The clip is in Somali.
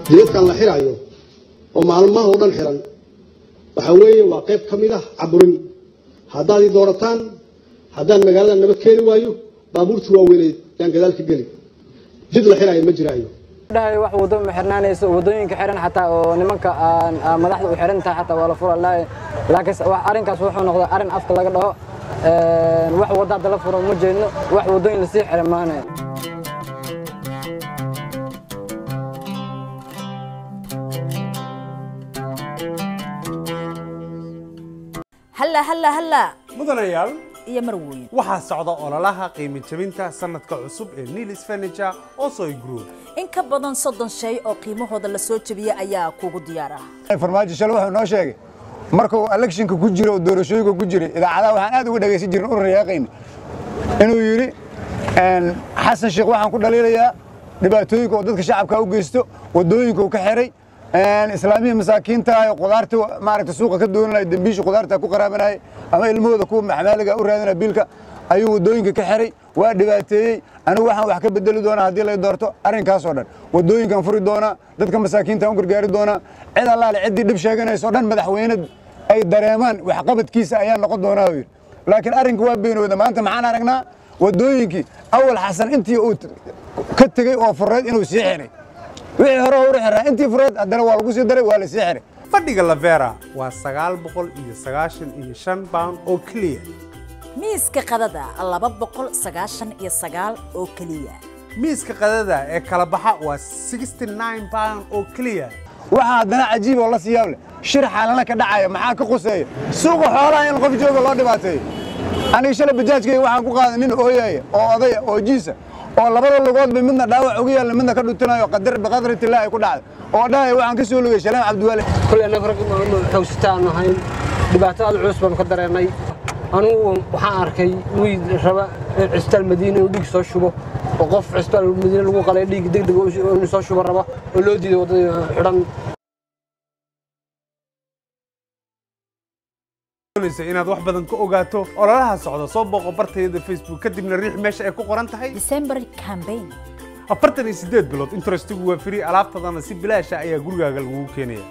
Jidadkan la xirayo oo maalmaha oo dhan xiran waxa weeye waa qayb ka mid ah caburin. Haddaad i doorataan, haddaan magaalada nabad keeni waayo, baabuurtii waaweyneyd yaan gadaal ka geli, jid la xiraayo ma jiraayo. Dhahay wax wado ma xirnaanayso, wadooyinka xiran xataa oo nimanka aan madaxda u xiran tahay xataa waa la fura lahay, laakiin wax arrinkaas wuxuu noqday arrin afka laga dhaho. Wax wada hadda la furo ma jeedno, wax wadooyin lasii xiran maanaya. Halla halla halla! Mudanayaal iyo marwooyin, waxaa socda ololaha qiimo jebinta sanadka cusub ee Nilis Furniture Osoy Group. In ka badan 30 shay oo qiimahooda la soo jebiyey ayaa kugu diyaar ah. Farmaajo shalay wuxuu noo sheegay markuu electionka ku jiro oo doorashooyinka ku jiray, idaacadaha waxaan aad uga dhagaysan jirnay u riyaaqayna, inuu yidhi Xasan Sheekh waxaan ku dhaliilayaa dhibaatooyinka oo dadka shacabka u geysto, waddooyinka uu ka xiray, islaamihii masaakiinta ah ee qudaarta maaragta suuqa ka doonanaya, dembiisha qudaarta ku qaraabanayay ama ilmahooda kuwa maxmaaliga u raadinaya biilka ayuu waddooyinka ka xiray, waa dhibaateeyey. Anigu waxaan wax ka bedeli doonaa haddii lay doorto arrinkaasoo dhan, waddooyinkan furi doonaa, dadka masaakiinta u gargaari doonaa, cid allaale ciddii dhib sheeganayso dhan madaxweyne ay dareemaan waxqabadkiisa ayaa noqon doonaa uu yidhi. Laakiin arrinka waa beenooda. Maanta maxaan aragnaa? Waddooyinkii awal Xasan intii uu ka tegey oo fureed inuu sii xiray, wixii hore u xiraa intii fureed haddana waa lagu sii daray, waa la sii xiray. Fadhiga Lavera waa £995 oo keliya. Miiska qadada 299 oo keliya. Miiska qadada ee kala baxa waa £69 oo keliya. Waxaa haddana cajiib oo la sii yaab leh, shir xaalana ka dhacaya maxaa ka quseeya suuqa xoolaha in qof jooga loo dhibaateeyo? Aniga shalay bajaajkayga waxaan ku qaaday nin ooyaya oo odaya oo jiisa oo labada lugoodba midna dhaawac uga yaalla, midna ka dhutinayo, qadar biqadratillah ay ku dhacday, oo dhahaya waxaan ka soo lugay Shaleem Cabdiwaale. Kulli annaga rag xoogsataan ahayn, dhibaato aad culus baanu ka dareennay. Anugu waxaan arkay wiil raba in cisbitaal Madiina inuu dhiig soo shubo, oo qof cisbitaal Madiina lagu qalay dhiig degdeg inuu soo shubo raba oo loo diiday waddadii xidhan. Doonaysa inaad wax badan ka ogaato ololaha socda, soo booqo bartayada Facebook, kadibna riix meesha ay ku qoran tahay December campaign. 48 bilood interestigu waa free, alaabtadana si bilaasha ayaa gurigaaga lagugu keenaya.